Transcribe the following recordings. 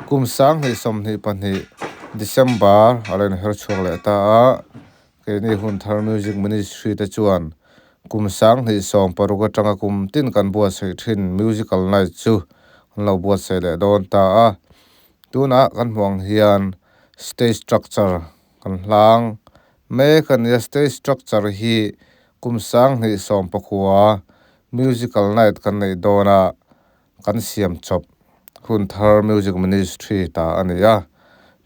Kum 2022 December a lo inher chhuak leh ta a, keini Hunthar Music Ministry te chuan kum 2016 atanga kum tin kan buatsaih thin Musical Night chu an lo buatsaih leh dawn ta a. Tunah kan hmuh ang hian stage structure kan hlang mek a ni a, stage structure hi kum 2019 Musical Night kan neih dawn a. Kan siam chawp Hunthar Music Ministry ta a ni a,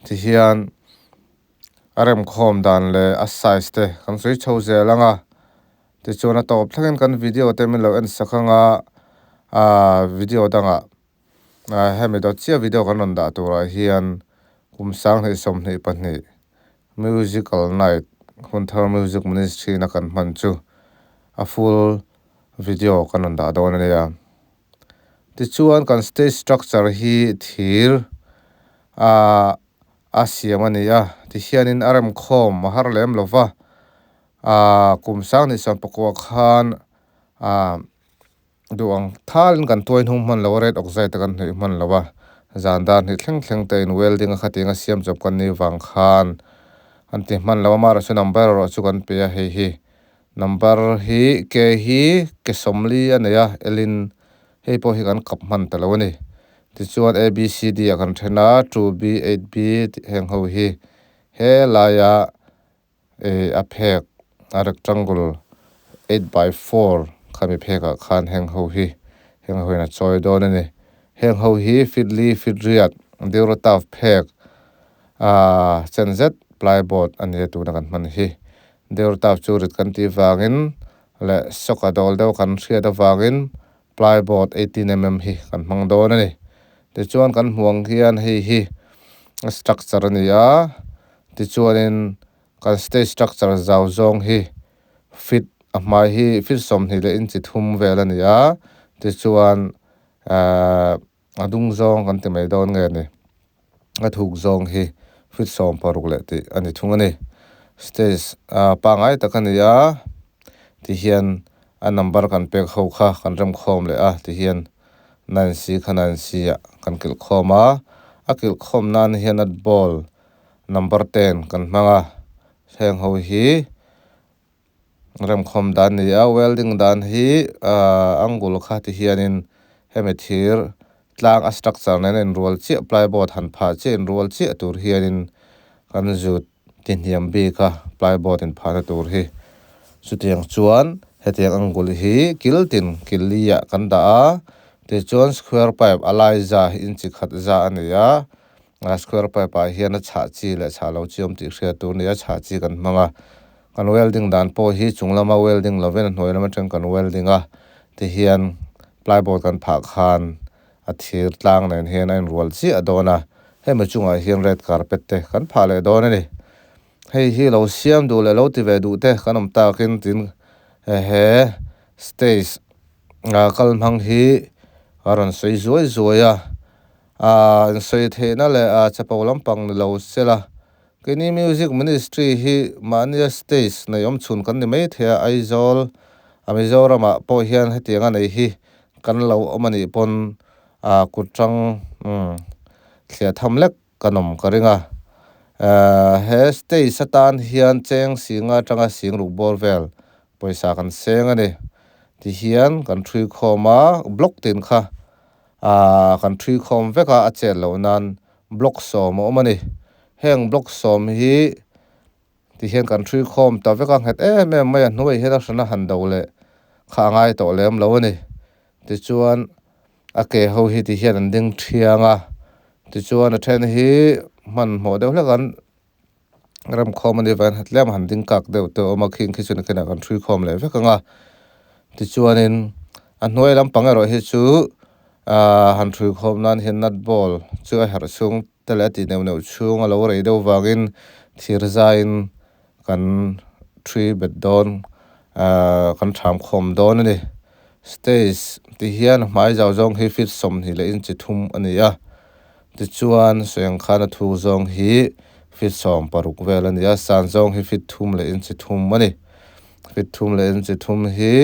tihian a remkhawm dan leh a size te kan sawi chho zel ang a, tichuan a tawp thlengin kan video te min lo en sak ang a, aaa video dangah hemi dawt chiah video kan rawn dah turah hian kum 2022 Musical Night Hunthar Music Ministry na kan hman chu a full video kan rawn dah dawn a nia. Tichuan kan stage structure hi thir ah a siam a ni a, tihianin a remkhawm a har lem lo va, ah kum 2019 khan ah duh ang thalin kan tuai hnung hman lo a, red oxide te kan hnawih hman lo a, zan dar hnih thleng thleng te in welding a khatiang a siam chawp kan nih vang khan an ti hman lo a, amaherawhchu number erawh chu kan pe a hei hi. Number hi ke hi ke sawmli a nei a, L-in hei pawh hi kan kap hman ta lo a ni. Tichuan A, B, C, D ah kan then a, 2B, 8B tih heng ho hi he laia eh a phek a rectangle 8 by 4 khami phekah khan heng ho hi heng ho hian a chawi dawn a ni. Heng ho hi feet li feet riat Durataf phek ah chen zet plyboard a ni a tuna kan hman hi. Durataf chu rit kan tih vangin leh sock a dawl deuh kan hriat avangin plyboard 18 mm hi kan hmang dawn a ni. Tichuan kan hmuh ang hian hei hi a structure a ni a, tichuanin kan stage structure zau zawng hi feet a hmai hi feet 20 leh inch 3 vel a ni a, tichuan ahh a dung zawng kan ti mai dawn nge ni a thuk zawng hi feet 16 leh tih a ni thung a ni. Stage ah pangai tak a ni a, tihian a number kan pek ho kha kan remkhawm leh a, tihian 9C kha 9C ah kan kilh khawm a, a kilh khawm nan hian nut bolt number 10 kan hmang a, heng ho hi remkhawm dan ni a, welding dan hi ah angle kha tihianin hemi thir tlang a structure nen a inrual chiah plyboard han phah chiah inrual chiah tur hianin kan zut ti hniam bik a plyboard in phahna tur hi. Chutiang chuan hetiang angle hi kil tin kil li ah kan dah a, tichuan square pipe a lai za hi inch khat za a ni a, a square pipe ah hian a chhah chi leh chhah lo chi awm tih hriat tur a ni a, chhah chi kan hmang a, kan welding dan pawh hi chung lama welding lovin a hnuai lam atang kan welding a, tihian plyboard kan phah khan a thir tlang nen hian a inrual chiah dawn a, hemi chungah hian red carpet te kan phah leh dawn a ni. Hei hi lo siam duh leh lo ti ve duh te kan awm takin tin he stage ah kal hmang hi a rawn sawi zuai zuai a, ah insawi theihna leh ah chapo lampang ni lo sela keini Music Ministry hi mahnia stage nei awm chhun kan ni mai thei a, Aizawl a Mizoramah pawh hian hetiang a nei hi kan lo awm a nih pawn ah kut tang thliah tham lek kan awm ka ring a. He stage atan hian cheng singa atanga sing ruk bawr vel pawisa kan seng a ni. Tihian kan thui khawm a, block tin kha ah kan thui khawm vek a, a chet loh nan block 10 a awm a ni. Heng block 10 hi tihian kan thui khawm ta vek a, nghet em em mai a, hnuai hian a hrana han do leh kha a ngai tawh lem lo a ni. Tichuan a ke ho hi tihian an ding thiang a, tichuan a then hi hmanhmawh deuh hlek an remkhawm a ni vangin tlem han ding kak deuh te a awm a, khing khi chuan kinah kan thui khawm leh vek ang a. Tichuanin a hnuai lampang erawh hi chu ah han thui khawm nan hian nut bolt chu a herh chhung te leh a tih neuh neuh chhung a lo rei deuh vangin thir zaiin kan thui bet dawn ah kan tham khawm dawn a ni. Stage tihian hmai zau zawng hi feet 20 leh inch 3 a ni a, tichuan sawiang khan a thuk zawng hi feet 16 vel a ni a, san zawng hi feet 3 leh inch 3 a ni. Feet 3 leh inch 3 hi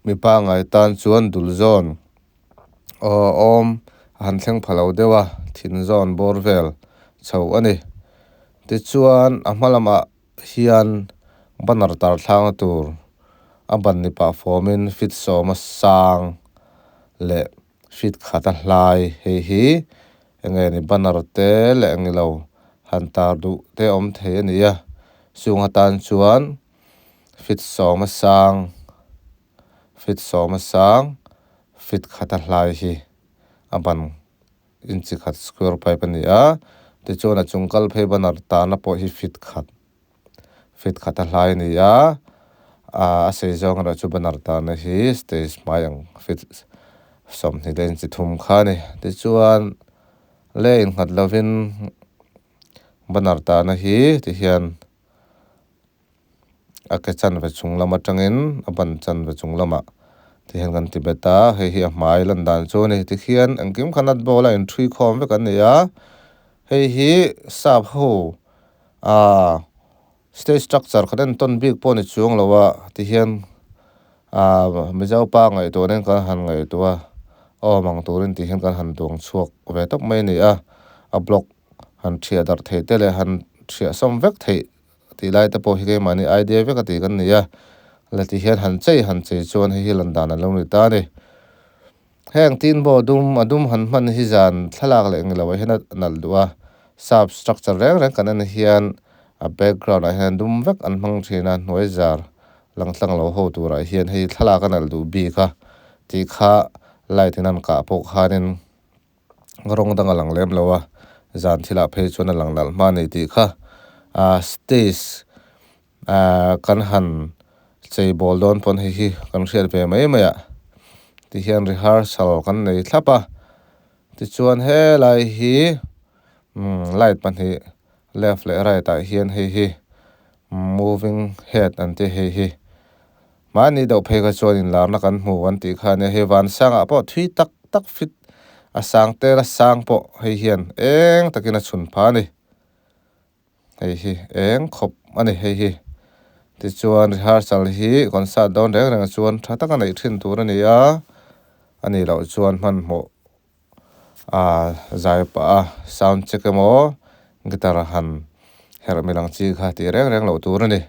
mi pangai tan chuan dul zawn awm a han thleng pha lo deuh a thin zawn bawr vel chho a ni tichuan a hma lamah hian banner tar thlakna tur a ban ni pah fawmin feet sawma sang leh feet khata hlai hei hi eng nge ni banner te leh eng ilo han tar duh te a awm thei a ni a chung atan chuan feet sawma sang feet sawma sang feet khata hlai hi a ban inchi khat square pipe a ni a tichuan a chung kal phei banner tarna pawh hi feet khat feet khata hlai a ni a ahh a sei zawng erawh chu banner tarna hi stage hmai ang feet sawmhnih leh inchi thum kha a ni tichuan le innghat lovin banner tarna hi tihian a ke chanve chung lam atangin a ban chanve chung lamah tihian kan ti bet a hei hi a hmai lan dan chu a ni tikhian engkim kha nut bowl a inthui khawm vek an ni a hei hi sap ho ahh stage structure khat en tawn bik pawh a ni chuang lo a tihian ahh mizo pa ngaihtuah nen kan han ngaihtuah a awm ang turin tihian kan han duang chhuak ve tawp mai a ni a a block han thiah darh theih te leh han thiah sawm vek theih tih lai te pawh hi keimahni idea vek a tih kan ni a la ti hian han chei han chei chuan hei hi lan dan a lo ni ta a ni heng tin pawh dum a dum han hman hi zan thlalak leh englo ah hian a nalh duh a sap structure reng reng kan en hian a background ah hian dum vek an hmang thin a hnuai zar lang tlang lo ho turah hian hei thlalak a nalh duh bik a tih kha light in an kah pawh khanin rawng dang a lang lem lo a zan thilah phei chuan a lang nalh hma a ni tih kha ahh stage ahh kan han chei bawl dawn pawn hei hi kan hriat ve mai mai ah tihian rehearsal kan nei thlap a tichuan helai hi umm light pahnih left leh right ah hian hei hi moving head an tih hei hi mahni deuh phei kha chuan inlarna kan hmu an tih kha ania hei vansangah pawh thui tak tak fit a sang tel a sang pawh hei hian eng takin a chhun phah a ni. Hei hi eng khawp a ni hei hi tichuan rehearsal hi concert dawn reng reng chuan tha taka neih thin tur a ni a a nih loh chuan hmanhmawh ah zai pah a sound check emaw guitar han herh mil ang chi kha tih reng reng loh tur a ni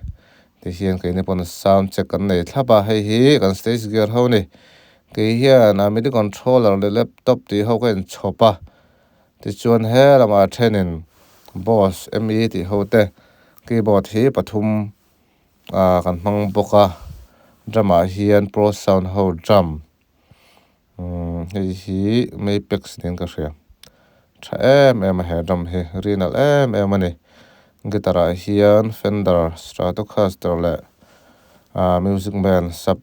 tihian keini pawn sound check kan nei thlap a hei hi kan stage gear ho a ni kei hian a midi controller leh laptop tih ho ka inchhawp a. Tichuan he lamah thenin boss me tih ho te keyboard hi pathum ah kan hmang bawk a drum ah hian pro sound ho drum umm hei hi mapex niin ka hria tha em em a he drum hi ri nalh em em a ni guitar ah hian fender stratocaster leh ah music man sub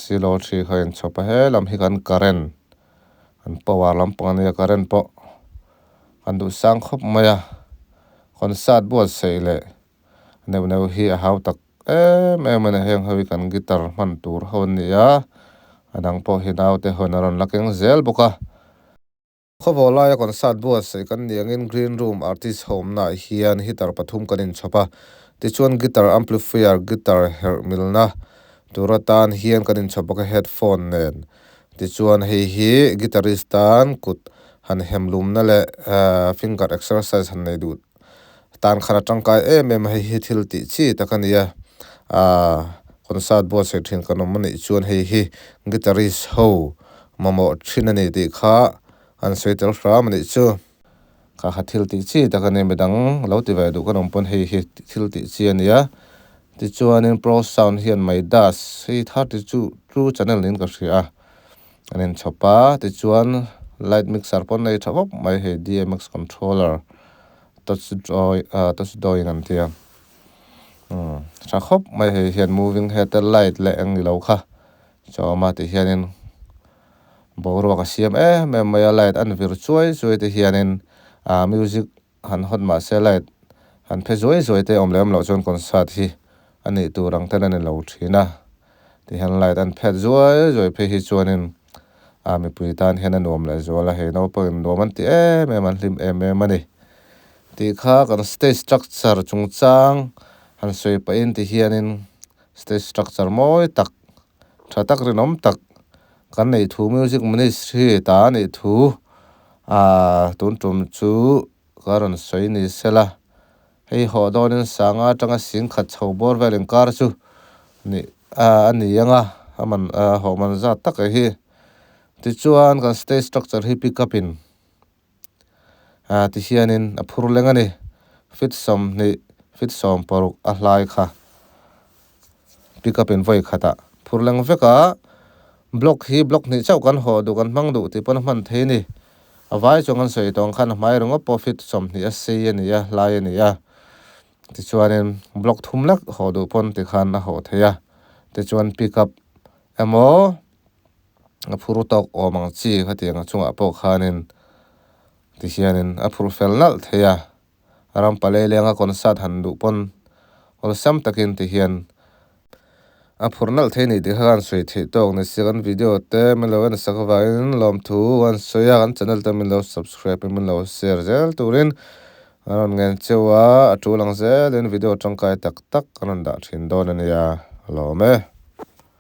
silo thi kha a inchhawp a helam hi kan current an power lampang a nia current pawh an duh sang khawp mai a concert buatsaih leh neuh neuh hi a hau tak em em a ni heng ho hi kan guitar hman tur ho an ni a a dang pawh hi naute hawn a rawn la keng zel bawk a. Khawvaw laia concert buatsaih kan nih angin Green Room artist ho awmnaah hian heater pathum kan inchhawp a, tichuan guitar amplifier, guitar herh milna tur atan hian kan inchhawp bawk a headphone nen. Tichuan hei hi guitarist tan kut han hem lumna leh finger exercise han nei duh tan khan a tangkai em em a, hei hi thil tih chi tak a ni a, concert buatsaih thin kan awm a nih chuan hei hi guitarist ho mamawh thin a ni tih kha an sawi tel hram a nih chu. Kha kha thil tih chi tak a ni, midang lo ti ve duh kan awm pawn hei hi thil tih chi a ni a. Tichuanin Pro Sound hian Midas hei 32 two channel niin ka hria a, an inchhawp a. Tichuan light mixer pawh an nei tha vawk mai hei DMX controller touch drawing ah touch drawing an ti a. Umm tha khawp mai hei hian moving head te light leh eng ni lo kha. Chawma tih hianin boruak a siam em em mai a light an vir chuai chuai te hianin ah music han hawt mah se light han phe zuai zuai te awm leh awm loh chuan concert hi a nih tur ang ten a ni lo thin a tihian light an phet zuai zuai phei hi chuanin ah mipui tan hian a nuam leh zual a hei naupangin nuam an ti em em an hlim em em a ni tih kha kan stage structure chungchang han sawi pahin ti hianin stage structure mawi tak tha tak rinawm tak kan neih thu music ministry ta a nih thu Aaa tun tum chu ka rawn sawi ni sela, hei haw dawnin sanga atanga sing khat chho bawr vel inkar chu nih a ni ang a, a man a haw man zat tak a hi. Tichuan kan stage structure hi pick up in ah tihianin a phur leng a ni, feet 20 feet 60 a hlai kha pick up in vawi khatah phur leng vek a, block hi block hnih chauh kan haw duh kan hmang duh tih pawn a hman thei a ni. A vai chuan kan sawi tawng khan a hmai ringawt pawh feet 20 a sei a ni a, hlai a ni a. Tichuanin block thum lek haw duh pawn tikhan a haw thei a, tichuan pick up emaw a phur tawk awm ang chi khatiang a chungah pawh khanin tihianin a phur fel nalh thei a, ram palei lenga concert han duh pawn awlsam takin tihian a phur nalh thei a ni tih kha kan sawi theih tawk ni se kan video te min lo en sak avangin lawmthu an sawi a, kan channel te min lo subscribe in min lo share zel turin an rawn ngen cheu a, a tul ang zelin video tangkai tak tak an rawn dah thin dawn a nia, a lawm e.